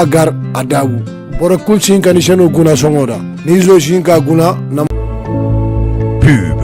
Gar a daabu boro kul sin ka ni seno guna songoda ni zo sin ka guna na. Pub.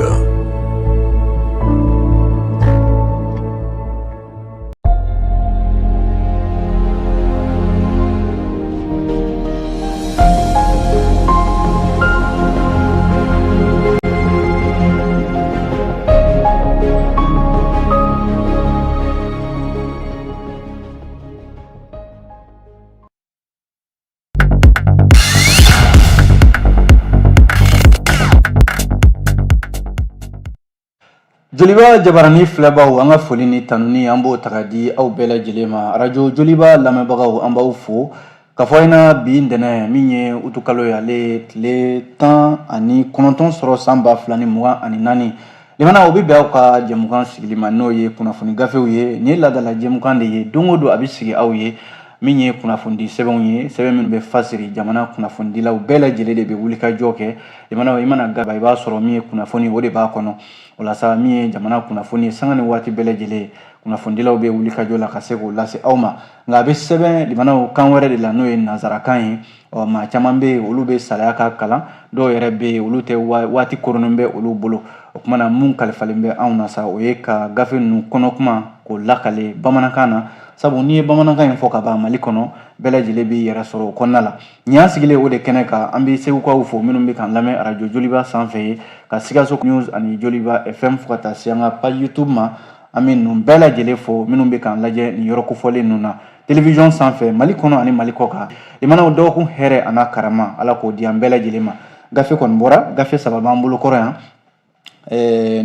Joliba jabarani filɛbaw, an ka foli ni tanuni an b'o ta ka di aw bɛɛ lajɛlen ma. Arajo Joliba lamɛnbagaw, an b'aw fo ka fɔ ɲɛna bi ntɛnɛn min ye utukalo ye, ale tile 19 sɔrɔ san 2024. Limana o bɛ bɛn aw ka jɛmukan sigili ma, n'o ye kunnafoni gafew ye. Nin ye laadala jɛmukan de ye, don o don a bɛ sigi aw ye, min ye kunnafonidi sɛbɛnw ye, sɛbɛn minnu bɛ fasiri. Jamana kunnafonidilaw bɛɛ lajɛlen de bɛ wulikajɔ kɛ. Limana, i mana gaba, i b'a sɔrɔ min ye kunnafoni, o de b'a kɔnɔ. O la sa, min ye jamana kunnafoni ye, sanga ni waati bɛɛ lajɛlen kunnafonidilaw bɛ wulikajɔ la ka se k'o lase aw ma. Nka a bɛ sɛbɛn, limanaw, kan wɛrɛ de la, n'o ye nansarakan ye. Ɔ, maa caman bɛ yen, olu bɛ salaya ka kalan, dɔw yɛrɛ bɛ yen, olu tɛ, waati koronnen bɛ olu bolo. O tuma na, mun kalifalen bɛ anw na sa, o ye ka gafe ninnu kɔnɔ kuma k'o lakale bamanankan na, sabu n'i ye bamanankan in fɔ ka ban Mali kɔnɔ, bɛɛ lajɛlen b'i yɛrɛ sɔrɔ o kɔnɔna la. Nin y'an sigilen o de kɛnɛ kan. An bɛ Segukaw fo minnu bɛ k'an lamɛn arajo Joliba sanfɛ ye, ka Sikaso News ani Joliba FM, fo ka taa se an ka page YouTube ma. An bɛ ninnu bɛɛ lajɛlen fo minnu bɛ k'an lajɛ nin yɔrɔ kofɔlen ninnu na télévision sanfɛ, Mali kɔnɔ ani Mali kɔ kan. Limanaw, dɔgɔkun hɛrɛ a n'a karama, Ala k'o di an bɛɛ lajɛlen ma. Gafe kɔni bɔra, gafe saba b'an bolo kɔrɔ yan.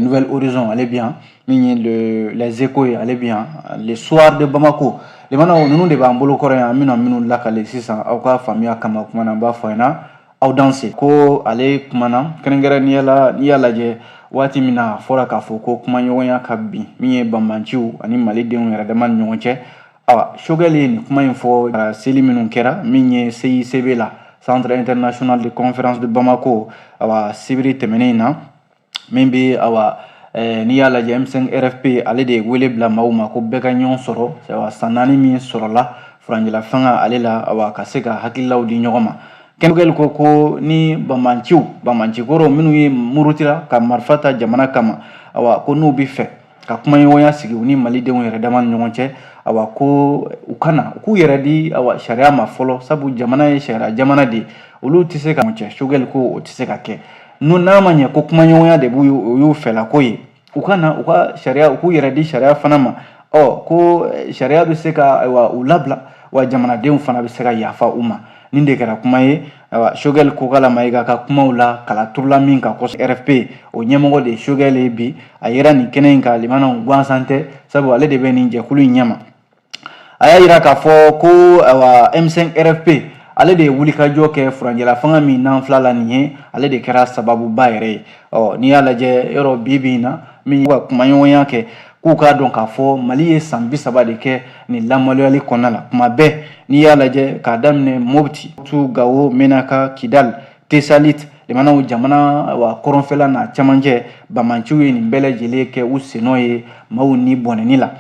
Nouvel Horizon, ale bi yan, min ye Les Échos ye, ale bi yan, Le Soir de Bamako. Limanaw, ninnu de b'an bolo kɔrɔ yan, an bɛna minnu lakale sisan aw ka faamuya kama. Kuma na, an b'a fɔ a ɲɛna aw danse ko ale kumana kɛrɛnkɛrɛnnenya la. N'i y'a lajɛ, waati min na a fɔra k'a fɔ ko kumaɲɔgɔnya ka bin min ye banbanciw ani malidenw yɛrɛ dama ni ɲɔgɔn cɛ, awa, Choguel ye nin kuma in fɔ seli minnu kɛra min ye CICB la, Centre International de Conférence de Bamako, awa, sibiri tɛmɛnen in na. Min bɛ, awa, n'i y'a lajɛ, M5 RFP, ale de ye wele bila maaw ma ko bɛɛ ka ɲɔgɔn sɔrɔ, awa, san 4 min sɔrɔla furancɛla fanga ale la, awa, ka se ka hakililaw di ɲɔgɔn ma. Choguel ko ko ni banbanciw, banbancikɔrɔw minnu ye murutira ka marifa ta jamana kama, awa, ko n'u bɛ fɛ ka kumaɲɔgɔnya sigi u ni malidenw yɛrɛ dama ni ɲɔgɔn cɛ, awa, ko u kana u k'u yɛrɛ di, awa, sariya ma fɔlɔ, sabu jamana ye sariya jamana de ye. Olu tɛ se ka cɛ. Choguel ko o tɛ se ka kɛ. N'u n'a ma ɲɛ ko kumaɲɔgɔnya de b'u, o y'u fɛlako ye, u ka na u ka sariya, u k'u yɛrɛ di sariya fana ma. Ɔ, ko sariya bɛ se ka, ayiwa, u labila, wa jamanadenw fana bɛ se ka yafa u ma. Nin de kɛra kuma ye, ayiwa, Choguel Kokalla Maïga ka kumaw la kala turula min kan kosɛbɛ. RFP o ɲɛmɔgɔ de ye Choguel ye bi, a yera nin kɛnɛ in kan. Limanaw, gansan tɛ, sabu ale de bɛ nin jɛkulu in ɲɛma. A y'a yira k'a fɔ ko, ayiwa, M5 RFP, ale de ye wulikajɔ kɛ furancɛla fanga min n'an fila la nin ye, ale de kɛra sababuba yɛrɛ ye. Ɔ, n'i y'a lajɛ, yɔrɔ bi bi in na min ka kumaɲɔgɔnya kɛ, k'u k'a dɔn k'a fɔ Mali ye san 30 de kɛ nin lamaloyali kɔnɔna la. Kuma bɛɛ n'i y'a lajɛ, k'a daminɛ Mopti, tu Gawo, Menaka, Kidal, Tesalit, limanaw, jamana wa kɔrɔnfɛla n'a camancɛ, banbanciw ye nin bɛɛ lajɛlen kɛ u sennɔ ye maaw ni bɔnɛni la.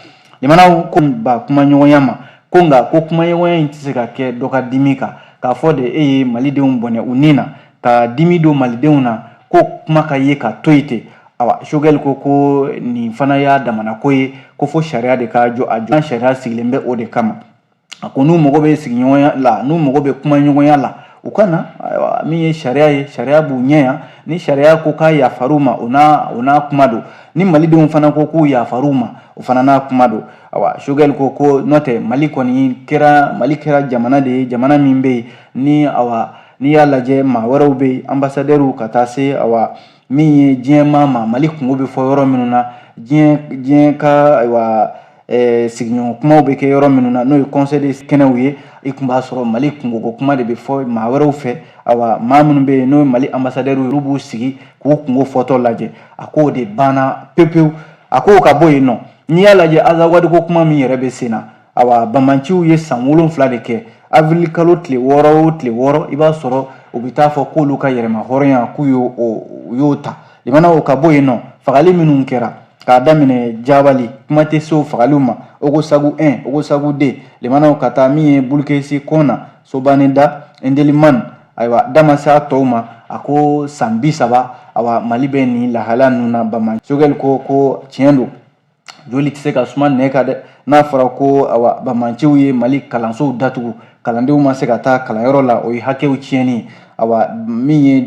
Limanaw, ko ba kumaɲɔgɔnya ma ko, nka ko kumaɲɔgɔnya in tɛ se ka kɛ dɔ ka dimi kan, k'a fɔ de e ye malidenw bɔnɛ u ni na, ka dimi don malidenw na, ko kuma ka ye ka to yen ten. Awa, Choguel ko ko nin fana y'a damana ko ye, ko fo sariya de ka jɔ a jɔ, sariya sigilen bɛ o de kama. A ko n'u mago bɛ sigiɲɔgɔnya la, n'u mago bɛ kumaɲɔgɔnya la, u ka na. Ayiwa, min ye sariya ye, sariya b'u ɲɛ yan. Ni sariya ko k'a yafar'u ma, o n'a kuma don. Ni malidenw fana ko k'u yafar'u ma, o fana n'a kuma don. Awa, Choguel ko ko n'o tɛ, Mali kɔni kɛra, Mali kɛra jamana de ye, jamana min bɛ yen ni, awa, n'i y'a lajɛ, maa wɛrɛw bɛ yen, ambassadeurs, ka taa se, awa, min ye diɲɛ maa ma, Mali kungo bɛ fɔ yɔrɔ minnu na, diɲɛ ka, ayiwa, sigiɲɔgɔn kumaw bɛ kɛ yɔrɔ minnu na, n'o ye conseil de kɛnɛw ye, i tun b'a sɔrɔ Mali kungoko kuma de bɛ fɔ maa wɛrɛw fɛ. Awa, maa minnu bɛ yen n'o ye Mali ambassadeurs ye, olu b'u sigi k'u kungo fɔtɔ lajɛ. A k'o de banna pewu pewu. A k'o ka bɔ yen nɔ, n'i y'a lajɛ, Azawadi ko kuma min yɛrɛ bɛ sen na, awa, banbanciw ye san 7 de kɛ. Avril kalo tile 6 o tile 6, i b'a sɔrɔ u bɛ taa fɔ k'olu ka yɛrɛma hɔrɔnya, k'u y'o ta. Limana, o ka bɔ yen nɔ, fagali minnu kɛra k'a daminɛ Jabali, kuma tɛ se o fagaliw ma, Ogosagu 1, Ogosagu 2, limanaw, ka taa min ye Bulukesi kɔn na. Sobaneda, Indelimane, ayiwa, da ma se a tɔw ma. A ko san 30, awa, Mali bɛ nin lahala ninnu na. Bama Choguel ko tiɲɛ don, joli tɛ se ka suma nɛ kan dɛ. N'a fɔra ko, awa, bamanciw ye Mali kalansow datugu, kalandenw ma se ka taa kalanyɔrɔ la, o ye hakɛw tiɲɛni ye. Awa, min ye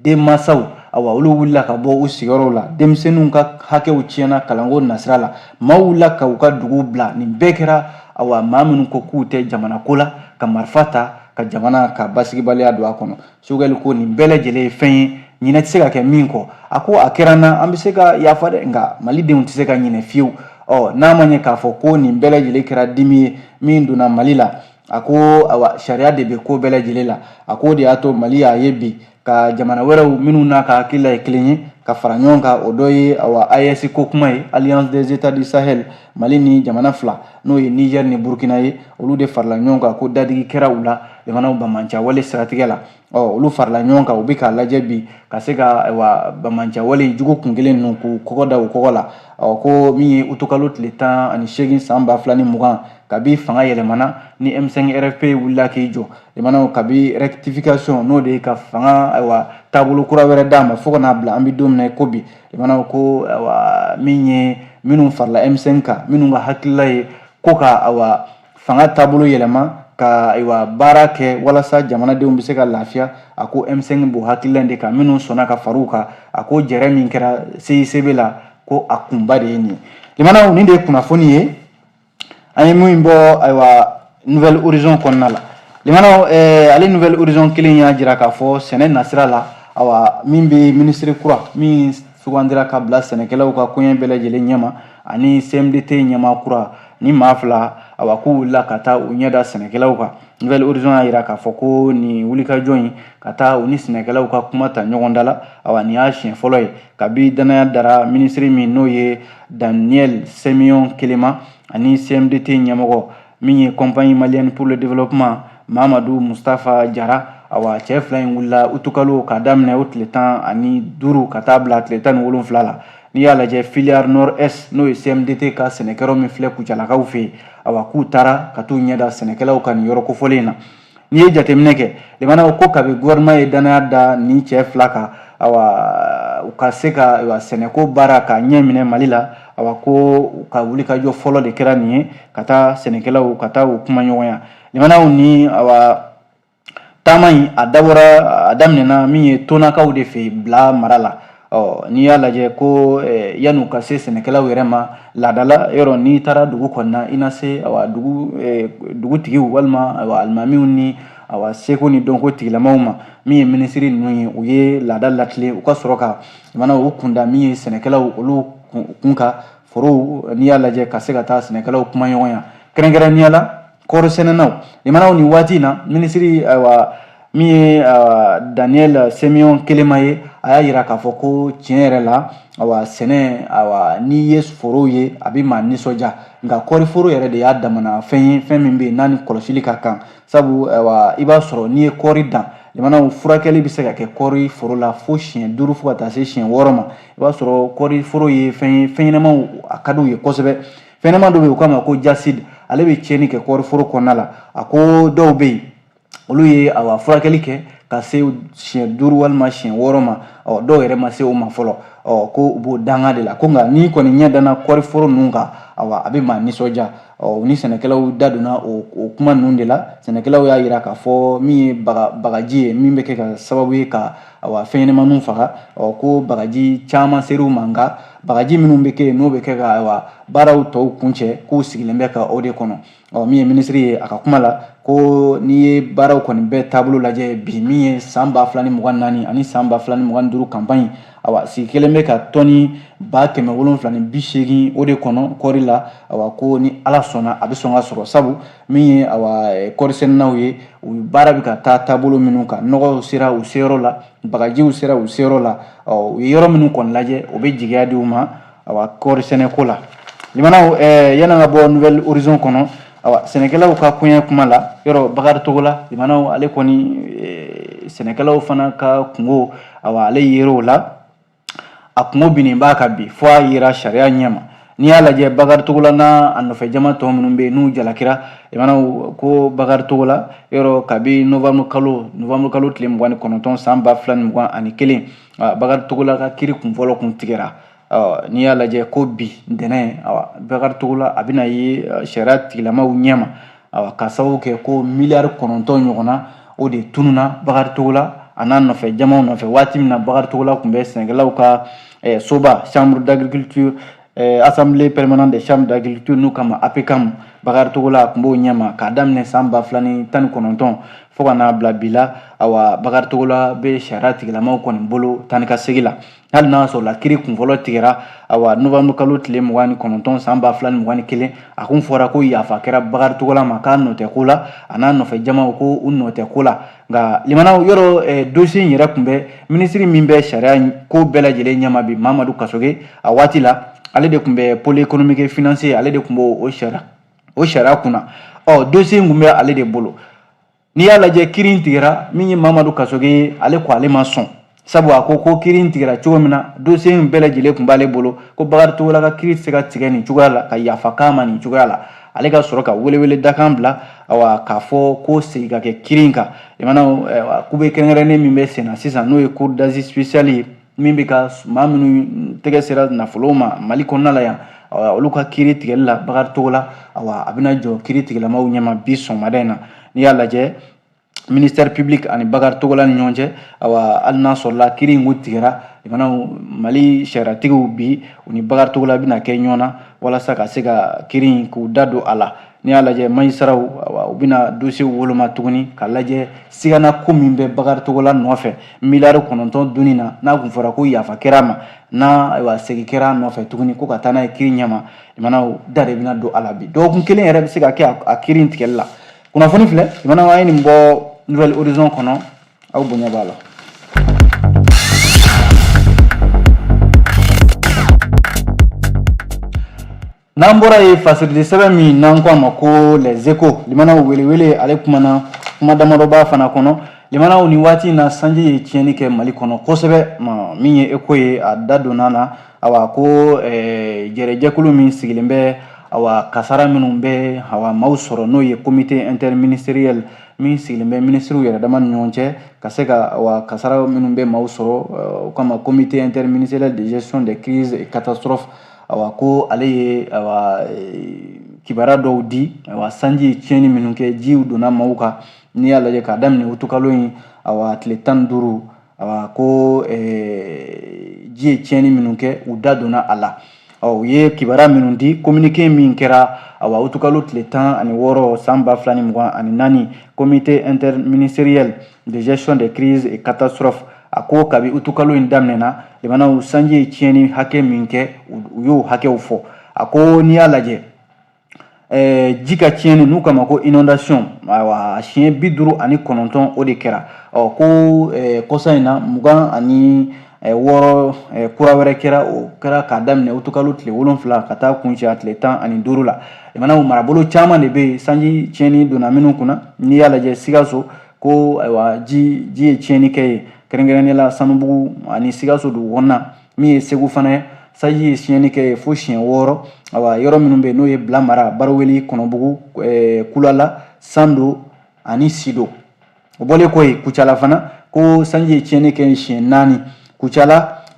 denmansaw, awa, olu wulila ka bɔ u sigiyɔrɔw la, denmisɛnninw ka hakɛw tiɲɛna kalanko nasira la, maaw wulila ka u ka duguw bila. Nin bɛɛ kɛra, awa, maa minnu ko k'u tɛ jamana ko la, ka marifa ta ka jamana ka basigibaliya don a kɔnɔ. Choguel ko nin bɛɛ lajɛlen ye fɛn ye ɲinɛ tɛ se ka kɛ min kɔ. A ko a kɛra n na, an bɛ se ka yafa dɛ, nka malidenw tɛ se ka ɲinɛ fiyewu. Ɔ, n'a ma ɲɛ k'a fɔ ko nin bɛɛ lajɛlen kɛra dimi ye min donna Mali la, a ko, awa, sariya de bɛ ko bɛɛ lajɛlen la. A ko o de y'a to Mali y'a ye bi ka jamana wɛrɛw minnu n'a ka hakilila ye kelen ye ka fara ɲɔgɔn kan. O dɔ ye, awa, AES ko kuma ye, Alliance des États du Sahel. Mali ni jamana fila, n'o ye Niger ni Burkina ye, olu de farala ɲɔgɔn kan ko dadigi kɛra u la jamanaw banbaanci wale siratigɛ la. Ɔ, olu farala ɲɔgɔn kan, u bɛ k'a lajɛ bi ka se ka, ayiwa, banbaanci wale jugu kun kelen ninnu k'u kɔgɔ da u kɔgɔ la. Ɔ, ko min ye utukalo tile 18 san 2020, kabi fanga yɛlɛmana ni M5 RFP wulila k'i jɔ jamanaw, kabi rectification, n'o de ye ka fanga, ayiwa, taabolo kura wɛrɛ d'a ma, fo ka n'a bila an bɛ don min na ko bi, jamanaw ko, ayiwa, min ye minnu farala M5 kan, minnu ka hakilila ye ko ka, ayiwa, fanga taabolo yɛlɛma ka, ayiwa, baara kɛ walasa jamanadenw bɛ se ka lafiya. A ko M5 b'o hakilila de kan, minnu sɔnna ka far'u kan. A ko jɛrɛ min kɛra CICB la, ko a kunba de ye nin ye. Limanaw, nin de ye kunnafoni ye an ye min bɔ, ayiwa, Nouvel Horizon kɔnɔna la. Limanaw, ale Nouvel Horizon kelen y'a jira k'a fɔ sɛnɛ nasira la, awa, min bɛ minisiri kura min sugandira ka bila sɛnɛkɛlaw ka koɲɛ bɛɛ lajɛlen ɲɛma ani CMDT ɲɛmaa kura ni maa fila, awa, k'u wulila ka taa u ɲɛ da sɛnɛkɛlaw kan. Nouvel Horizon y'a jira k'a fɔ ko nin wulikajɔ in ka taa u ni sɛnɛkɛlaw ka kuma ta ɲɔgɔn da la, awa, nin y'a siɲɛ fɔlɔ ye kabi danaya dara minisiri min, n'o ye Daniel Semion Kelema, ani CMDT ɲɛmɔgɔ min ye Compagnie malienne pour le développement, Mamadu Mustafa Jara. Awa, cɛ fila in wulila utukalo k'a daminɛ o tile 15 ka taa bila tile 17 la. N'i y'a lajɛ, filière nord est, n'o ye CMDT ka sɛnɛkɛyɔrɔ min filɛ Kucalakaw fɛ yen, awa, k'u taara ka t'u ɲɛda sɛnɛkɛlaw ka nin yɔrɔ kofɔlen in na. N'i ye jateminɛ kɛ, limanaw, ko kabi gouvernement ye danaya da nin cɛ fila kan, awa, u ka se ka, ayiwa, sɛnɛko baara k'a ɲɛ minɛ Mali la, awa, ko u ka wulikajɔ fɔlɔ de kɛra nin ye, ka taa sɛnɛkɛlaw ka taa u kuma ɲɔgɔnya. Limanaw, ni, awa, taama in a dabɔra, a daminɛna min ye Tonakaw de fɛ bila mara la. Ɔ, n'i y'a lajɛ ko yan'u ka se sɛnɛkɛlaw yɛrɛ ma, laadala yɔrɔ, n'i taara dugu kɔnɔna, i na se, awa, dugu dugutigiw walima, awa, alimamiw ni, awa, seko ni dɔnko tigilamaw ma. Min ye minisiri ninnu ye, u ye laada latilen, u ka sɔrɔ ka jamana u kunda min ye sɛnɛkɛlaw olu kun ka forow. N'i y'a lajɛ, ka se ka taa sɛnɛkɛlaw kuma ɲɔgɔnya, kɛrɛnkɛrɛnnenya la kɔɔri sɛnɛnaw. Limanaw, nin waati in na, minisiri, ayiwa, min ye Daniel Semion Kelema ye, a y'a yira k'a fɔ ko tiɲɛ yɛrɛ la, awa, sɛnɛ, awa, n'i ye forow ye, a bɛ maa nisɔndiya, nka kɔɔri foro yɛrɛ de y'a damana fɛn ye, fɛn min bɛ yen n'a ni kɔlɔsili ka kan. Sabu, ayiwa, i b'a sɔrɔ n'i ye kɔɔri dan, limanaw, furakɛli bɛ se ka kɛ kɔɔri foro la fo siɲɛ 5 fo ka taa se siɲɛ 6 ma. I b'a sɔrɔ kɔɔri foro ye fɛn ye, fɛn ɲɛnamaw a ka d'u ye kosɛbɛ. Fɛn ɲɛnama dɔ bɛ yen, u k'a ma ko jaside, ale bɛ tiɲɛni kɛ kɔɔri foro kɔnɔna la. A ko dɔw bɛ yen, olu ye, awa, furakɛli kɛ ka se siɲɛ 5 walima siɲɛ 6 ma. Ɔ, dɔw yɛrɛ ma se o ma fɔlɔ. Ɔ, ko u b'o danga de la, ko nka n'i kɔni ɲɛ danna kɔɔri foro ninnu kan, awa, a bɛ maa nisɔndiya. Ɔ, ni sɛnɛkɛlaw da donna o kuma ninnu de la, sɛnɛkɛlaw y'a yira k'a fɔ min ye bagaji ye, min bɛ kɛ ka sababu ye ka, awa, fɛn ɲɛnamaninw faga. Ɔ, ko bagaji caman ser'u ma, nka bagaji minnu bɛ kɛ yen, n'o bɛ kɛ ka, ayiwa, baaraw tɔw kuncɛ, k'u sigilen bɛ ka o de kɔnɔ. Ɔ, min ye minisiri ye, a ka kuma la, ko n'i ye baaraw kɔni bɛɛ taabolo lajɛ bi, min ye san 2024 ani san 2025 campagne, awa, sigi kelen bɛ ka tɔni 780,000 o de kɔnɔ kɔɔri la. Awa, ko ni Ala sɔnna, a bɛ sɔn ka sɔrɔ, sabu min ye, awa, kɔɔri sɛnɛnaw ye, u baara bɛ ka taa taabolo minnu kan, nɔgɔw sera u seyɔrɔ la, bagajiw sera u seyɔrɔ la. Ɔ, u ye yɔrɔ minnu kɔni lajɛ, o bɛ jigiya di u ma, awa, kɔɔri sɛnɛko la. Limanaw, yan'an ka bɔ Nouvel Horizon kɔnɔ, awa, sɛnɛkɛlaw ka koɲɛ kuma la, yɔrɔ Bakari Togola, limanaw, ale kɔni sɛnɛkɛlaw fana ka kungo, awa, ale yer'o la, a kungo binnen b'a kan bi fo a yera sariya ɲɛma. N'i y'a lajɛ Bakari Togola n'a a nɔfɛ jama tɔ minnu bɛ yen n'u jalakira, limanaw, ko Bakari Togola yɔrɔ kabi novembre kalo tile 29 san 2021, Bakari Togola ka kiri kun fɔlɔ kun tigɛra. N'i y'a lajɛ ko bi ntɛnɛn, Bakari Togola a bɛna ye sariya tigilamaw ɲɛma, ka sababu kɛ ko miliyari 9 ɲɔgɔnna o de tununa Bakari Togola a n'a nɔfɛ jamaw nɔfɛ waati min na Bakari Togola tun bɛ sɛnɛkɛlaw ka soba chambre d'agriculture, assemblée permanente des chambres d'agriculture n'u kama APCAM, Bakari Togola a tun b'o ɲɛma k'a daminɛ san 2019 fo ka n'a bila bi la. Awa, Bakari Togola bɛ sariya tigilamaw kɔni bolo taa ni ka segin la, hali n'a sɔrɔ la kiri kunfɔlɔ tigɛra, awa, novembre kalo tile 29 san 2021. A kun fɔra ko yafa kɛra Bakari Togola ma, k'a nɔ tɛ ko la, a n'a nɔfɛ jamaw ko u nɔ tɛ ko la. Nka limanaw, yɔrɔ dossier in yɛrɛ tun bɛ minisiri min bɛ sariya ko bɛɛ lajɛlen ɲɛma bi, Mamadu Kasoge, a waati la ale de tun bɛ pôle économique et financier, ale de tun b'o o sariya kunna. Ɔ, dossier in tun bɛ ale de bolo. N'i y'a lajɛ, kiiri in tigɛra, min ye Mamadu Kasoge ye, ale ko ale ma sɔn, sabu a ko ko kiiri in tigɛra cogo min na, dossier in bɛɛ lajɛlen tun b'ale bolo, ko Bakari Togola ka kiiri tɛ se ka tigɛ nin cogoya la, ka yafa k'a ma nin cogoya la. Ale ka sɔrɔ ka welewele dakan bila, awa, k'a fɔ ko segin ka kɛ kiiri in kan. Limanaw, k'u bɛ kɛrɛnkɛrɛnnen min bɛ sen na sisan, n'o ye cour d'assises spéciale ye, min bɛ ka maa minnu tɛgɛ sera nafolo ma Mali kɔnɔna la yan, olu ka kiiri tigɛli la, Bakari Togola, awa, a bɛna jɔ kiiri tigilamaw ɲɛma bi sɔgɔmada in na. N'i y'a lajɛ, ministère public ani Bakari Togola ni ɲɔgɔn cɛ, awa, hali n'a sɔrɔla kiiri in kun tigɛra, limanaw, Mali sariyatigiw bi u ni Bakari Togola bɛna kɛ ɲɔgɔn na walasa ka se ka kiiri in k'u da don a la. N'i y'a lajɛ, magistrats, awa, u bɛna dossier woloma tuguni ka lajɛ sigana ko min bɛ Bakari Togola nɔfɛ miliyari 9 dunni na, n'a kun fɔra ko yafa kɛra a ma, n'a, ayiwa, segin kɛra a nɔfɛ tuguni ko ka taa n'a ye kiiri ɲɛma. Limanaw, da de bɛna don a la bi. Dɔgɔkun kelen yɛrɛ bɛ se ka kɛ a kiiri in tigɛli la. Kunnafoni filɛ, limanaw, an ye nin bɔ Nouvel Horizon kɔnɔ, aw bonya b'a la. N'an bɔra yen, fasirili sɛbɛn min n'an ko a ma ko Les Échos, limanaw, welewele, ale kumana kuma damadɔ b'a fana kɔnɔ. Limanaw, nin waati in na, sanji ye tiɲɛni kɛ Mali kɔnɔ kosɛbɛ. Min ye Écho ye, a da donna na, awa, ko jɛrɛjɛkulu min sigilen bɛ, awa, kasara minnu bɛ, awa, maaw sɔrɔ, n'o ye comité interministériel min sigilen bɛ minisiriw yɛrɛ dama ni ɲɔgɔn cɛ ka se ka, awa, kasara minnu bɛ maaw sɔrɔ, o kama comité interministériel de gestion des crises et catastrophes, awa, ko ale ye, awa, kibaruya dɔw di, awa, sanji ye tiɲɛni minnu kɛ, jiw donna maaw kan. N'i y'a lajɛ, k'a daminɛ utukalo in, awa, tile 15, awa, ko ji ye tiɲɛni minnu kɛ, u da donna a la. Ɔ, u ye kibaruya minnu di, communiqué min kɛra, awa, utukalo tile 16 san 2024, comité interministériel de gestion des crises et catastrophes, a ko kabi utukalo in daminɛna, limanaw, sanji ye tiɲɛni hakɛ min kɛ, u y'o hakɛw fɔ. A ko n'i y'a lajɛ, ji ka tiɲɛni n'u kama ko inondation, ayiwa, siɲɛ 59 o de kɛra. Ɔ, ko kɔsa in na, 26 kura wɛrɛ kɛra, o kɛra k'a daminɛ utukalo tile 7 ka taa kuncɛ a tile 15 la. Limanaw, marabolo caman de bɛ yen sanji tiɲɛni donna minnu kunna. N'i y'a lajɛ, Sikaso, ko ayiwa, ji ye tiɲɛni kɛ yen, kɛrɛnkɛrɛnnenya la Sanubugu ani Sikaso dugu kɔnɔna. Min ye Segu fana ye, sanji ye tiɲɛni kɛ yen fo siɲɛ 6. Awa, yɔrɔ minnu bɛ yen, n'o ye Bilamara, Baraweli, Kɔnɔbugu, Kulala, Sando ani Sido. O bɔlen kɔ yen, Kucala fana, ko sanji ye tiɲɛni kɛ siɲɛ 4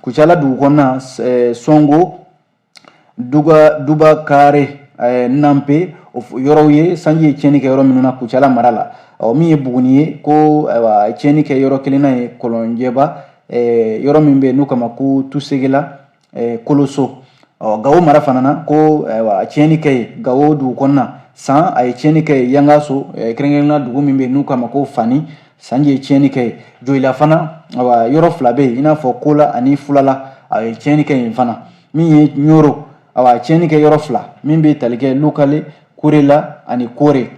Kucala dugu kɔnɔna, Sɔngo, Duga, Dubakare, Nanpe, yɔrɔw ye sanji ye tiɲɛni kɛ yɔrɔ minnu na Kucala mara la. Ɔ, min ye Buguni ye, ko ayiwa, tiɲɛni kɛ yɔrɔ kelenna ye, Kɔlɔnjɛba, yɔrɔ min bɛ yen n'u kama ko Tusegela, Koloso. Ɔ, Gawo mara fana na, ko ayiwa, tiɲɛni kɛ yen Gawo dugu kɔnɔna san, a ye tiɲɛni kɛ yen Yangaso, kɛrɛnkɛrɛnnenya dugu min bɛ yen n'u kama ko Fani, sanji ye tiɲɛni kɛ yen. Joyila fana, awa, yɔrɔ fila bɛ yen, i n'a fɔ Kola ani Fulala, a ye tiɲɛni kɛ yen fana. Min ye Ɲoro, awa, a ye tiɲɛni kɛ yɔrɔ fila min bɛ tali kɛ Lukale, Kurela ani Kore.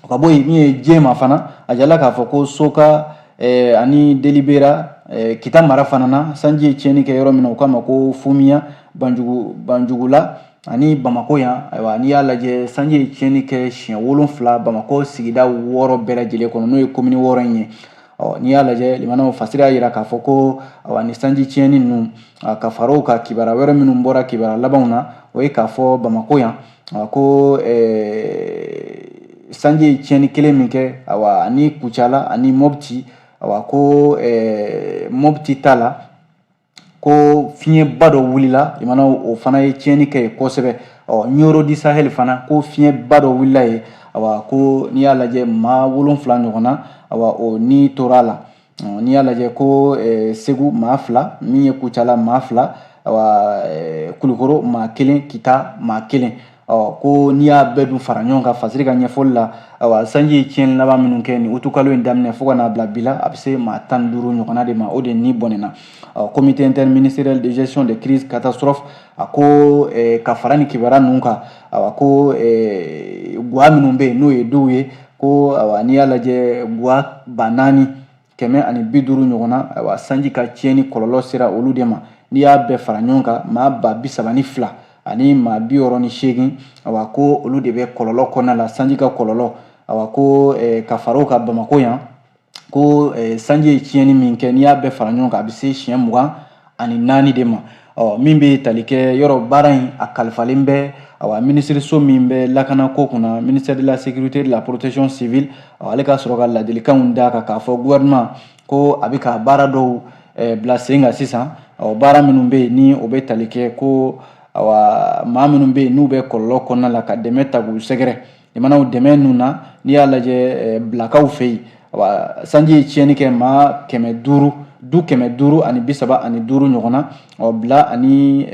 O ka bɔ yen, min ye Jema fana, a jala k'a fɔ ko Soka ani Delibera. Kita mara fana na, sanji ye tiɲɛni kɛ yɔrɔ min na, o kama ko Fumiya, Banjugu, Banjugula ani Bamakɔ yan. Ayiwa, n'i y'a lajɛ, sanji ye tiɲɛni kɛ siɲɛ 7 Bamakɔ sigida 6 bɛɛ lajɛlen kɔnɔ, n'o ye komini 6 in ye. Ɔ, n'i y'a lajɛ, limanaw, fasiri y'a jira k'a fɔ ko, awa, ni sanji tiɲɛni ninnu ka fara o kan, kibaruya wɛrɛ minnu bɔra kibaruya labanw na, o ye k'a fɔ Bamakɔ yan, ko sanji ye tiɲɛni kelen min kɛ, awa, ani Kucala ani Mɔpti, awa, ko Mɔpti ta la, ko fiɲɛba dɔ wulila, o fana ye tiɲɛni kɛ yen kosɛbɛ. Ɔ, Ɲoro du Sahel fana, ko fiɲɛba dɔ wulila yen, awa, ko n'i y'a lajɛ, maa 7 ɲɔgɔn na, awa, o ni tora a la. N'i y'a lajɛ ko Segu maa 2, min ye Kucala maa 2, awa, Kulukoro maa 1, Kita maa 1. Ɔ, ko n'i y'a bɛɛ dun fara ɲɔgɔn kan, Fasiri ka ɲɛfɔli la, awa, sanji ye tiɲɛni laban minnu kɛ nin utukalo in daminɛ fo ka n'a bila bi la, a bɛ se maa 15 ɲɔgɔnna de ma, o de ni bɔnɛna. Ɔ, Comité interministériel de gestion des crises catastrophes, a ko ka fara ni kibaruya ninnu kan, awa, ko guwa minnu bɛ yen, n'o ye duw ye, ko awa, n'i y'a lajɛ, guwa 4150 ɲɔgɔnna, awa, sanji ka tiɲɛni kɔlɔlɔ sera olu de ma. N'i y'a bɛɛ fara ɲɔgɔn kan, maa 32 000 ani maa 68, awa, ko olu de bɛ kɔlɔlɔ kɔnɔna la, sanji ka kɔlɔlɔ. Awa, ko ka fara o kan, Bamakɔ yan, ko sanji ye tiɲɛni min kɛ, n'i y'a bɛɛ fara ɲɔgɔn kan, a bɛ se siɲɛ 24 de ma. Ɔ, min bɛ tali kɛ yɔrɔ baara in, a kalifalen bɛ, awa, minisiriso min bɛ lakanako kunna, ministère de la Sécurité, de la Protection civile, ale ka sɔrɔ ka ladilikanw d'a kan k'a fɔ gouvernement ko a bɛ ka baara dɔw bila sen kan sisan. Ɔ, baara minnu bɛ yen, ni o bɛ tali kɛ ko, awa, maa minnu bɛ yen, n'u bɛ kɔlɔlɔ kɔnɔna la, ka dɛmɛ ta k'u sɛgɛrɛ. Jamanaw dɛmɛ ninnu na, n'i y'a lajɛ, Bilakaw fɛ yen, awa, sanji ye tiɲɛni kɛ maa 500, du 535 ɲɔgɔn na, ɔ, Bila ani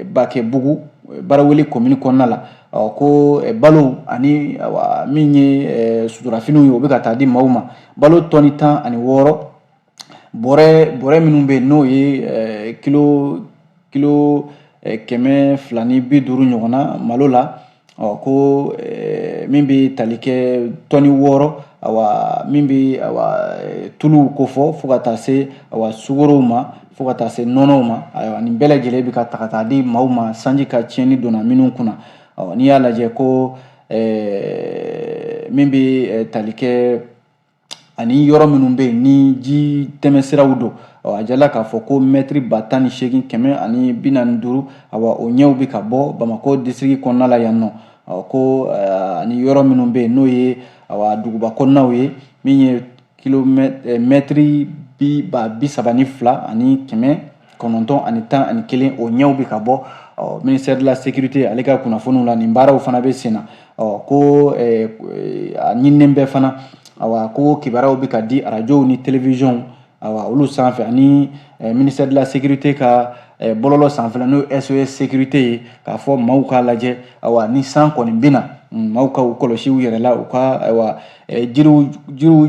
Bakɛbugu, Baraweli commune kɔnɔna la. Ɔ, ko balo ani, awa, min ye suturafiniw ye, o bɛ ka taa di maaw ma. Balo tɔni 16, bɔrɛ minnu bɛ yen, n'o ye kilo 250 ɲɔgɔn na malo la. Ɔ, ko min bɛ tali kɛ tɔni 6, awa, min bɛ, awa, tuluw kofɔ, fo ka taa se, awa, sukorow ma, fo ka taa se nɔnɔw ma, ayiwa, nin bɛɛ lajɛlen bɛ ka ta ka taa di maaw ma, sanji ka tiɲɛni donna minnu kunna. Ɔ, n'i y'a lajɛ ko min bɛ tali kɛ ani yɔrɔ minnu bɛ yen, ni ji tɛmɛsiraw don, a jala k'a fɔ ko mɛtiri 18,145, awa, o ɲɛw bɛ ka bɔ Bamakɔ district kɔnɔna la yan nɔ. Ko ani yɔrɔ minnu bɛ yen, n'o ye, awa, duguba kɔnɔnaw ye, min ye kilomɛtiri mɛtiri bi 32,911, o ɲɛw bɛ ka bɔ. Ministère de la Sécurité, ale ka kunnafoniw la, nin baaraw fana bɛ sen na. Ɔ, ko a ɲininen bɛ fana, awa, ko kibaruyaw bɛ ka di arajow ni télévision, awa, olu sanfɛ, ani ministère de la Sécurité ka bɔlɔlɔ sanfɛla, n'o ye SOS Sécurité ye, k'a fɔ maaw k'a lajɛ, awa, ni san kɔni bɛna, maaw ka u kɔlɔsi u yɛrɛ la, u ka, ayiwa, jiriw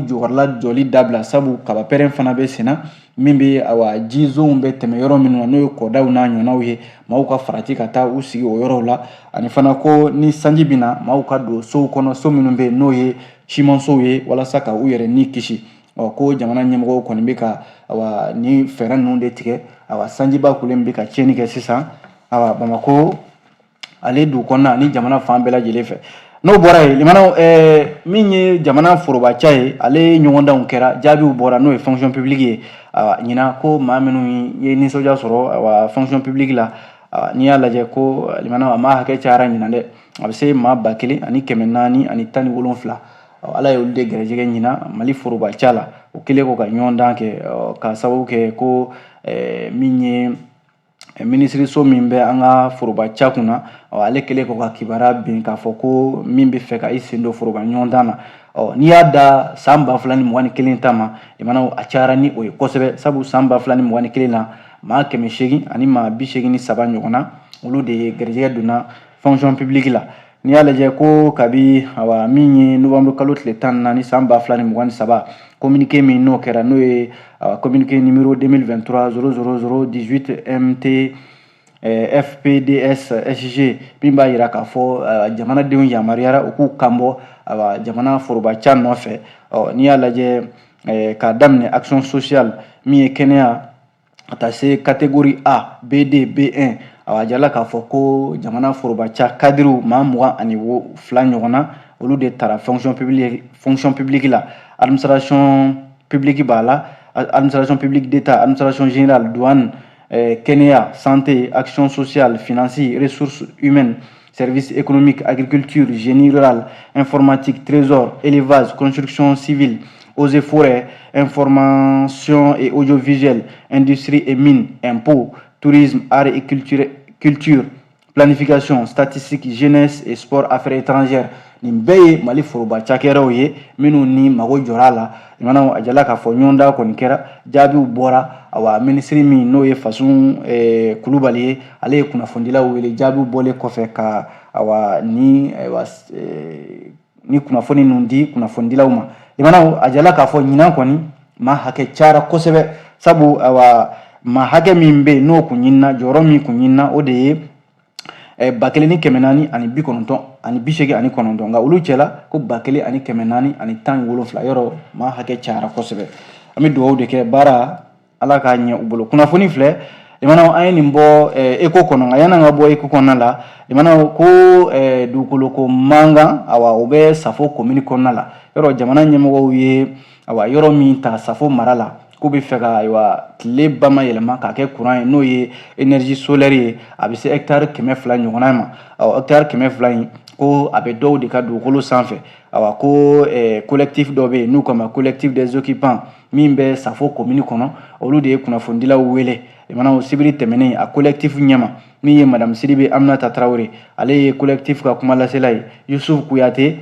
jukɔrɔla jɔli dabila, sabu kabapɛrɛn fana bɛ senna, min bɛ, awa, jizonw bɛ tɛmɛ yɔrɔ minnu na, n'o ye kɔdaw n'a ɲɔgɔnnaw ye, maaw ka farati ka taa u sigi o yɔrɔw la. Ani fana ko ni sanji bɛ na, maaw ka don sow kɔnɔ, so minnu bɛ yen, n'o ye simansow ye, walasa ka u yɛrɛ ni kisi. Ɔ, ko jamana ɲɛmɔgɔw kɔni bɛ ka, awa, ni fɛɛrɛ ninnu de tigɛ, awa, sanjiba kulen bɛ ka tiɲɛni kɛ sisan, awa, Bamakɔ ale dugu kɔnɔna ani jamana fan bɛɛ lajɛlen fɛ. N'o bɔra yen, limanaw, min ye jamana forobaca ye, ale ɲɔgɔndanw kɛra, jaabiw bɔra, n'o ye fonction publique ye. Ɲinan, ko maa minnu ye nisɔndiya sɔrɔ, awa, fonction publique la, n'i y'a lajɛ ko, limanaw, a maa hakɛ cayara ɲinan dɛ, a bɛ se maa 1417. Ala ye olu de gɛrɛjɛgɛ ɲinan Mali forobaca la, o kɛlen kɔ ka ɲɔgɔndan kɛ, ka sababu kɛ ko min ye minisiriso min bɛ an ka forobaca kunna, ale kɛlen kɔ ka kibaruya bin k'a fɔ ko min bɛ fɛ ka i sen don foroba ɲɔgɔndan na. Ɔ, n'i y'a da san 2021 ta ma, limanaw, a cayara ni o ye kosɛbɛ, sabu san 2021 na, maa 800 ani maa 83 ɲɔgɔn na, olu de ye gɛrɛjɛgɛ donna fonction publique la. N'i y'a lajɛ ko kabi, awa, min ye novembre kalo tile 14 san 2023, communiqué min n'o kɛra, n'o ye communiqué numéro 2023 00018 MT FPDS SG, min b'a yira k'a fɔ jamanadenw yamaruyara u k'u kanbɔ, awa, jamana forobaca nɔfɛ. Ɔ, n'i y'a lajɛ, k'a daminɛ action sociale, min ye kɛnɛya, ka taa se catégorie A, B2, B1, awa, jala k'a fɔ ko jamana forobaca kadiriw maa 22 ɲɔgɔn na, olu de taara fonction publique la. Administration publique b'a la, administration publique d'État, administration générale, douane, kɛnɛya, santé, action sociale, finance, ressources humaines, services économiques, agriculture, génie rural, informatique, trésor, élevage, construction civile, eaux et forêts, information et audiovisuel, industrie et mines, impôts, tourisme, art et culture, planification, statistique, jeunesse et sport, affaires étrangères. Nin bɛɛ ye Mali foroba cakɛdaw ye minnu ni mago jɔra a la. Limanaw, a jala k'a fɔ ɲɔgɔndan kɔni kɛra, jaabiw bɔra. Awa, minisiri min n'o ye Fasun Kulubali ye, ale ye kunnafonidilaw wele jaabiw bɔlen kɔfɛ ka awa ni ayiwa ni kunnafoni ninnu di kunnafonidilaw ma. Limanaw, a jala k'a fɔ ɲinan kɔni maa hakɛ cayara kosɛbɛ, sabu awa maa hakɛ min bɛ yen n'o kun ɲinina, jɔyɔrɔ min kun ɲinina, o de ye 1489 89, nka olu cɛla ko 1417. Yɔrɔ maa hakɛ cayara kosɛbɛ. An bɛ dugawu de kɛ, baara Ala k'a ɲɛ u bolo. Kunnafoni filɛ, limanaw, an ye nin bɔ Écho kɔnɔ. Nka yan'an ka bɔ Écho kɔnɔna la, limanaw, ko dugukolo ko mankan, awa, o bɛ Safo komini kɔnɔna la. Yɔrɔ jamana ɲɛmɔgɔw ye awa yɔrɔ min ta Safo mara la, k'u bɛ fɛ ka ayiwa tile bayɛlɛma k'a kɛ courant ye, n'o ye énergie solaire ye, a bɛ se hectare 200 ɲɔgɔnna ma. Awɔ, hectare 200 in, ko a bɛ dɔw de ka dugukolo sanfɛ. Awa, ko collectif dɔ bɛ yen n'u k'a ma Collectif des occupants min bɛ Safo komini kɔnɔ, olu de ye kunnafonidilaw wele, limanaw, sibiri tɛmɛnen. A collectif ɲɛma min ye madame Sidibe Aminata Tarawele, ale ye collectif ka kumalasela ye, Yusuf Kuyate,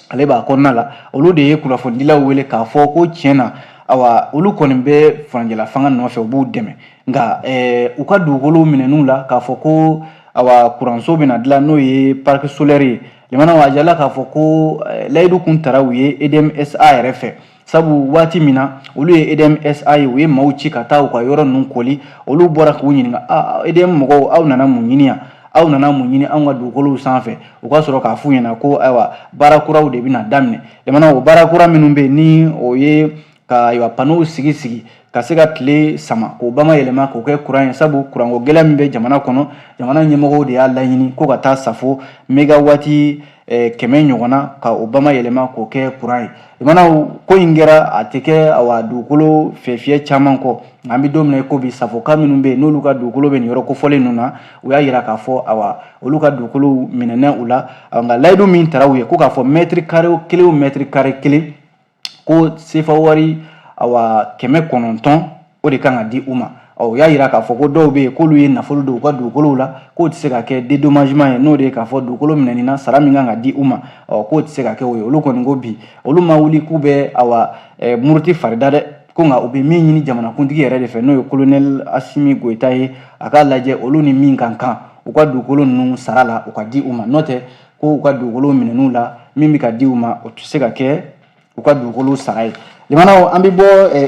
ale b'a kɔnɔna la. Olu de ye kunnafonidilaw wele k'a fɔ ko tiɲɛ na, awa, olu kɔni bɛ furancɛla fanga nɔfɛ, u b'u dɛmɛ, nka u ka dugukolo minɛn'u la k'a fɔ ko awa kuranso bɛna dilan, n'o ye parc solaire ye. Limanaw, a jala k'a fɔ ko layidu kun tara u ye EDM SA yɛrɛ fɛ, sabu waati min na olu ye EDM SA ye, u ye maaw ci ka taa u ka yɔrɔ ninnu koli. Olu bɔra k'u ɲininka: aa, EDM mɔgɔw, aw nana mun ɲini yan? Aw nana mun ɲini anw ka dugukolow sanfɛ? U ka sɔrɔ k'a f'u ɲɛna ko ayiwa, baara kuraw de bɛna daminɛ. Limanaw, o baara kura minnu bɛ yen, ni o ye ka ayiwa panneau sigi sigi ka se ka tile sama k'o bayɛlɛma k'o kɛ kuran ye, sabu kuranko gɛlɛn min bɛ jamana kɔnɔ, jamana ɲɛmɔgɔw de y'a laɲini ko ka taa Safo mégawatt 100 ɲɔgɔnna ka o bayɛlɛma k'o kɛ kuran ye. Limanaw, ko in kɛra, a tɛ kɛ awa dugukolo fiyɛ caman kɔ. Nka an bɛ don min na i ko bi, Safoka minnu bɛ yen n'olu ka dugukolo bɛ nin yɔrɔ kofɔlen ninnu na, u y'a yira k'a fɔ awa olu ka dugukolo minɛnɛ u la. Nka layidu min tara u ye, ko k'a fɔ mètre carré kelen o mètre carré kelen, ko sefa wari awa 900, o de kan ka di u ma. Ɔ, u y'a yira k'a fɔ ko dɔw bɛ yen k'olu ye nafolo don u ka dugukolow la, k'o tɛ se ka kɛ dédommagement ye, n'o de ye k'a fɔ dugukolo minɛni na, sara min kan ka di u ma, ɔ, k'o tɛ se ka kɛ o ye. Olu kɔni ko bi olu ma wuli k'u bɛ awa muruti farida dɛ, ko nka u bɛ min ɲini jamanakuntigi yɛrɛ de fɛ, n'o ye colonel Asimi Goyita ye, a k'a lajɛ olu ni min ka kan u ka dugukolo ninnu sara la, u ka di u ma. N'o tɛ, ko u ka dugukolo minɛn'u la, min bɛ ka di u ma, o tɛ se ka kɛ u ka dugukolo sara ye. Limanaw, an bɛ bɔ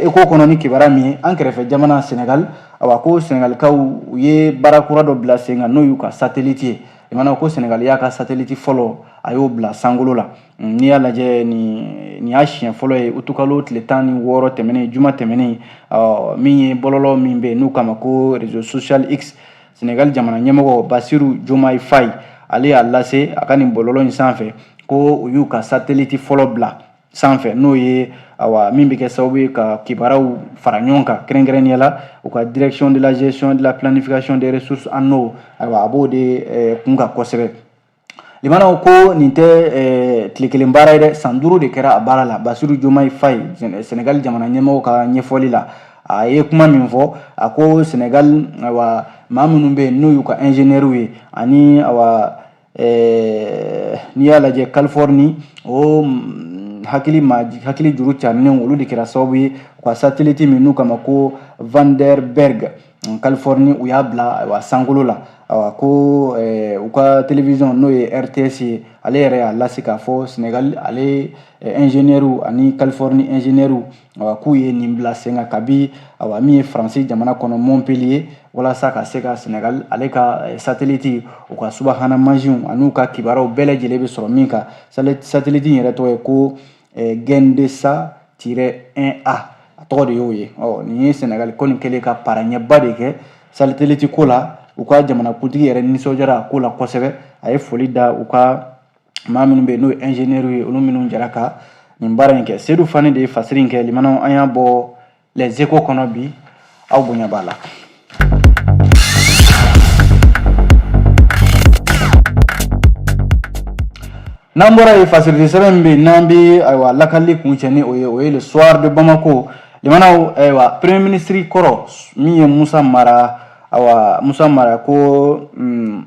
Écho kɔnɔ ni kibaruya min ye, an kɛrɛfɛ jamana Sénégal, awa, ko Sénégalikaw u ye baara kura dɔ bila sen kan, n'o y'u ka satellite ye. Limanaw, ko Sénégal y'a ka satellite fɔlɔ, a y'o bila sankolo la. N'i y'a lajɛ, nin y'a siɲɛ fɔlɔ ye. Utukalo tile 16 tɛmɛnen, juma tɛmɛnen, min ye bɔlɔlɔ min bɛ yen n'u k'a ma ko réseau social X, Sénégal jamana ɲɛmɔgɔ Basiru Diomaye Faye, ale y'a lase a ka nin bɔlɔlɔ in sanfɛ ko u y'u ka satellite fɔlɔ bila sanfɛ, n'o ye awa min bɛ kɛ sababu ye ka kibaruyaw fara ɲɔgɔn kan, kɛrɛnkɛrɛnnenya la u ka Direction de la gestion de la planification des ressources en eau. Ayiwa, a b'o de kun kan kosɛbɛ. Limanaw, ko nin tɛ tile kelen baara ye dɛ, san 5 de kɛra a baara la. Basiru Diomaye Faye, Sénégal jamana ɲɛmɔgɔ ka ɲɛfɔli la, a ye kuma min fɔ, a ko Sénégal, ayiwa, maa minnu bɛ yen n'o y'u ka ingénieurs ye, ani awa n'i y'a lajɛ Californie, o hakili ma hakili juru carilenw, olu de kɛra sababu ye u ka satellite min n'u kama ko Vandenberg, Californie, u y'a bila ayiwa sankolo la. Ayiwa, ko u ka télévision n'o ye RTS ye, ale yɛrɛ y'a lase k'a fɔ Sénégal ale ingénieur ani Californie ingénieur, ayiwa, k'u ye nin bila sen kan kabi ayiwa min ye Faransi jamana kɔnɔ Montpellier, walasa ka se ka Sénégal ale ka satellite, u ka subahana mansinw an'u ka kibaruyaw bɛɛ lajɛlen bɛ sɔrɔ min kan. Satellite in yɛrɛ tɔgɔ ye ko Gendsat-1A, a tɔgɔ de y'o ye. Ɔ, nin ye Sénégal ko nin kɛlen ka paraɲɛba de kɛ satellite ko la. U ka jamanakuntigi yɛrɛ nisɔndiyara a ko la kosɛbɛ, a ye foli da u ka maa minnu bɛ yen n'o ye ingénieur ye, olu minnu jɛra ka nin baara in kɛ. Seydou Fane de ye fasiri in kɛ. Limanaw, an y'a bɔ Les Échos kɔnɔ bi, aw bonya b'a la. N'an bɔra yen, fasirili sɛbɛn min bɛ yen n'an bɛ, ayiwa, lakali kuncɛ ni o ye, o ye Le Soir de Bamako. Limanaw, ayiwa, premier ministre kɔrɔ min ye Musa Mara, ayiwa, Musa Mara ko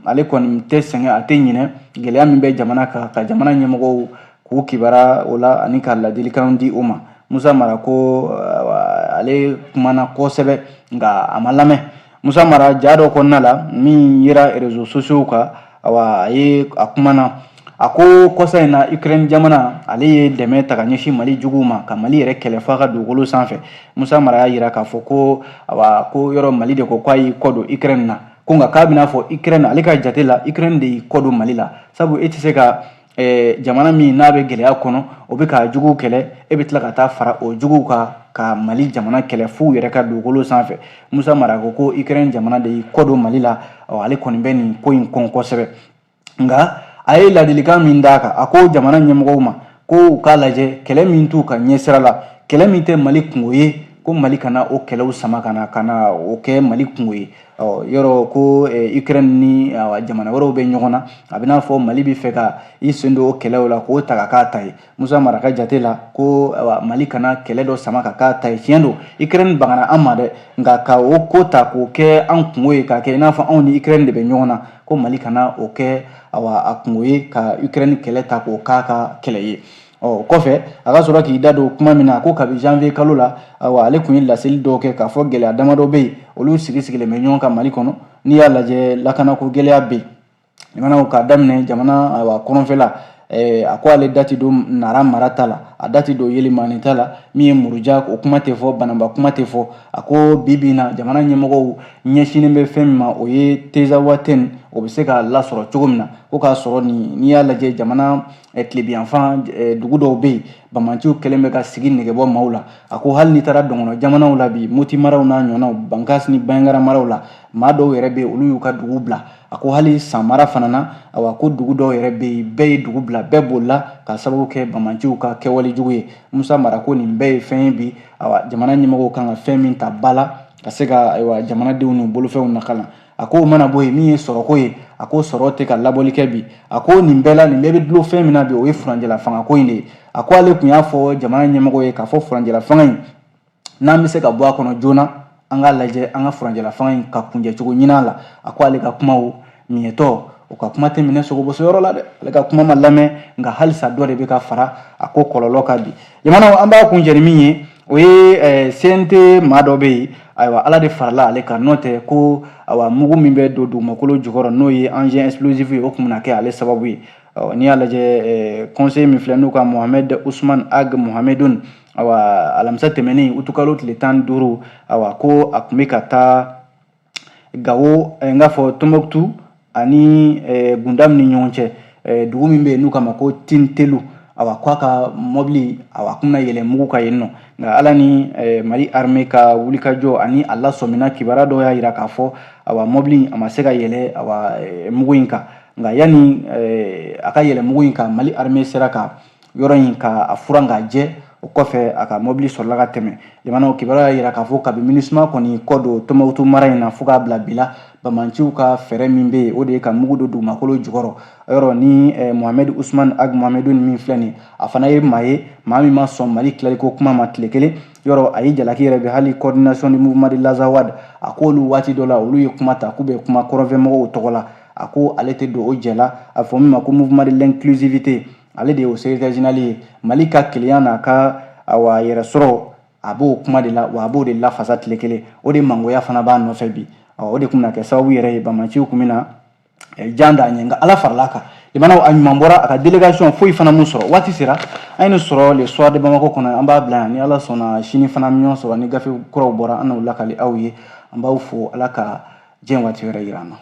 ale kɔni tɛ sɛgɛn, a tɛ ɲinɛ gɛlɛya min bɛ jamana kan, ka jamana ɲɛmɔgɔw k'u kibaruya o la ani ka ladilikanw di u ma. Musa Mara ko ale kumana kosɛbɛ, nka a ma lamɛn. Musa Mara, ja dɔ kɔnɔna la min yera réseaux sociaux kan, awa, a ye a kumana, a ko kɔsa in na, Ukraine jamana ale ye dɛmɛ ta ka ɲɛsin Mali juguw ma, ka Mali yɛrɛ kɛlɛ f'a ka dugukolo sanfɛ. Musa Mara y'a yira k'a fɔ ko, awa, ko yɔrɔ Mali de ko k'a y'i kɔ don Ukraine na, ko nka k'a bɛna fɔ Ukraine, ale ka jate la, Ukraine de y'i kɔ don Mali la, sabu e tɛ se ka jamana min n'a bɛ gɛlɛya kɔnɔ, o bɛ ka juguw kɛlɛ, e bɛ tila ka taa fara o juguw kan ka Mali jamana kɛlɛ f'u yɛrɛ ka dugukolo sanfɛ. Musa Mara ko ko Ukraine jamana de y'i kɔ don Mali la. Ɔ, ale kɔni bɛ nin ko in kɔn kosɛbɛ, nka a ye ladilikan min d'a kan, a ko jamana ɲɛmɔgɔw ma ko u k'a lajɛ, kɛlɛ min t'u ka ɲɛsira la, kɛlɛ min tɛ Mali kungo ye, ko Mali kana o kɛlɛw sama ka na, ka na o kɛ Mali kungo ye. Ɔ, yɔrɔ ko Ukraine ni jamana wɛrɛw bɛ ɲɔgɔn na, a bɛ n'a fɔ Mali bɛ fɛ ka i sen don o kɛlɛw la k'o ta ka k'a ta ye. Musa Mara ka jate la ko, ayiwa, Mali kana kɛlɛ dɔ sama ka k'a ta ye. Tiɲɛ don, Ukraine bagana an ma dɛ, nka ka o ko ta k'o kɛ an kungo ye, k'a kɛ i n'a fɔ anw ni Ukraine de bɛ ɲɔgɔn na, ko Mali kana o kɛ, awa, a kungo ye, ka Ukraine kɛlɛ ta k'o k'a ka kɛlɛ ye. Ɔ, kɔfɛ a ka sɔrɔ k'i da don kuma min na, ko kabi janvier kalo la, ayiwa, ale tun ye laseli dɔw kɛ k'a fɔ gɛlɛya damadɔ bɛ yen, olu sigi sigilen bɛ ɲɔgɔn kan Mali kɔnɔ. N'i y'a lajɛ, lakanako gɛlɛya bɛ yen jamanaw k'a daminɛ jamana, ayiwa, kɔrɔnfɛla. A ko ale da ti don Nara mara ta la, a da ti don Yelimani ta la, min ye Muruja, o kuma tɛ fɔ, Banamba kuma tɛ fɔ. A ko bi bi in na, jamana ɲɛmɔgɔw ɲɛsinnen bɛ fɛn min ma, o ye Tezawatɛn, o bɛ se ka lasɔrɔ cogo min na, ko k'a sɔrɔ nin, n'i y'a lajɛ, jamana tilebiyanfan dugu dɔw bɛ yen, bamanciw kɛlen bɛ ka sigi nɛgɛbɔ maaw la. A ko hali n'i taara dɔngɔnɔ jamanaw la bi, Moti maraw n'a ɲɔgɔnnaw, Bankas ni Banjagara maraw la, maa dɔw yɛrɛ bɛ yen, olu y'u ka dugu bila. A ko hali San mara fana na, awa, ko dugu dɔw yɛrɛ bɛ yen, bɛɛ ye dugu bila, bɛɛ bolila ka sababu kɛ bamanciw ka kɛwale jugu ye. Musa Mara ko nin bɛɛ ye fɛn ye bi, awa, jamana ɲɛmɔgɔw kan ka fɛn min ta ba la ka se ka, ayiwa, jamanadenw n'u bolofɛnw lakana. A ko o mana bɔ yen, min ye sɔrɔko ye, a ko sɔrɔ tɛ ka labɔli kɛ bi. A ko nin bɛɛ la, nin bɛɛ bɛ dulon fɛn min na bi, o ye furancɛla fangako in de ye. A ko ale tun y'a fɔ jamana ɲɛmɔgɔ ye k'a fɔ furancɛla fanga in, n'an bɛ se ka bɔ a kɔnɔ joona, an k'a lajɛ an ka furancɛla fanga in ka kuncɛcogo ɲini a la. A ko ale ka kumaw miɲɛtɔ, o ka kuma tɛ minɛ sogoboso yɔrɔ la dɛ, ale ka kuma ma lamɛn, nka halisa dɔ de bɛ ka fara a ko kɔlɔlɔ kan bi. Jamana, an b'a kuncɛ ni min ye, o ye CNT maa dɔ bɛ yen, ayiwa, Ala de farala ale kan, n'o tɛ ko, ayiwa, mugu min bɛ don dugumakolo jukɔrɔ, n'o ye engin explosif ye, o tun bɛna kɛ ale sababu ye. N'i y'a lajɛ, conseiller min filɛ n'u ka Mohamed Usman Ag Mohamedun, awa, alamisa tɛmɛnen, utukalo tile 15, awa, ko a tun bɛ ka taa Gawo, n k'a fɔ Tɔnbɔkutu ani Gundam ni ɲɔgɔn cɛ, dugu min bɛ yen n'u k'a ma ko Tintelu, awa, k'a ka mɔbili, awa, a kun bɛna yɛlɛn mugu kan yen nɔ, nka Ala ni Mali armée ka wulikajɔ ani a lasɔmina kibaruya dɔw y'a jira k'a fɔ, awa, mɔbili a ma se ka yɛlɛ, awa, mugu in kan. Nka yanni a ka yɛlɛ mugu in kan, Mali armée sera ka yɔrɔ in ka a furan k'a jɛ. O kɔfɛ, a ka mɔbili sɔrɔla ka tɛmɛ. Jamanaw kibaruya y'a jira k'a fɔ kabi MINUSMA kɔni kɔ don Tɔnbɔkutu mara in na fo k'a bila bi la, bamanciw ka fɛɛrɛ min bɛ yen, o de ye ka mugu don dugumakolo jukɔrɔ. Yɔrɔ ni Mohamed Usman Ag Mohamedou min filɛ nin, a fana ye maa ye, maa min ma sɔn Mali tilaliko kuma ma tile kelen. Yɔrɔ a ye jalaki yɛrɛ bɛ hali Coordination du mouvement de l'Azawad, a ko olu waati dɔ la, olu ye kuma ta k'u bɛ kuma kɔrɔnfɛmɔgɔw tɔgɔ la, a ko ale tɛ don o jɛ la. A fɔ min ma ko Mouvement de l'inclusivité, ale de ye o secrétaire général ye. Mali ka kelenya n'a ka, awa, yɛrɛ sɔrɔ, a b'o kuma de la, wa a b'o de lafasa tile kelen. O de mangoya fana b'a nɔfɛ bi. O de tun bɛna kɛ sababu yɛrɛ ye, bamanciw tun bɛna jan d'a ɲɛ, nka Ala farala a kan. Limanaw, a ɲuman bɔra a ka délégation foyi fana mun sɔrɔ. Waati sera, an ye nin sɔrɔ Le Soir de Bamako kɔnɔ, an b'a bila yan. Ni Ala sɔnna, sini fana an bɛ ɲɔgɔn sɔrɔ ni gafe kuraw bɔra, an n'o lakali aw ye. An b'aw fo, Ala ka diɲɛ waati wɛrɛ yira an na.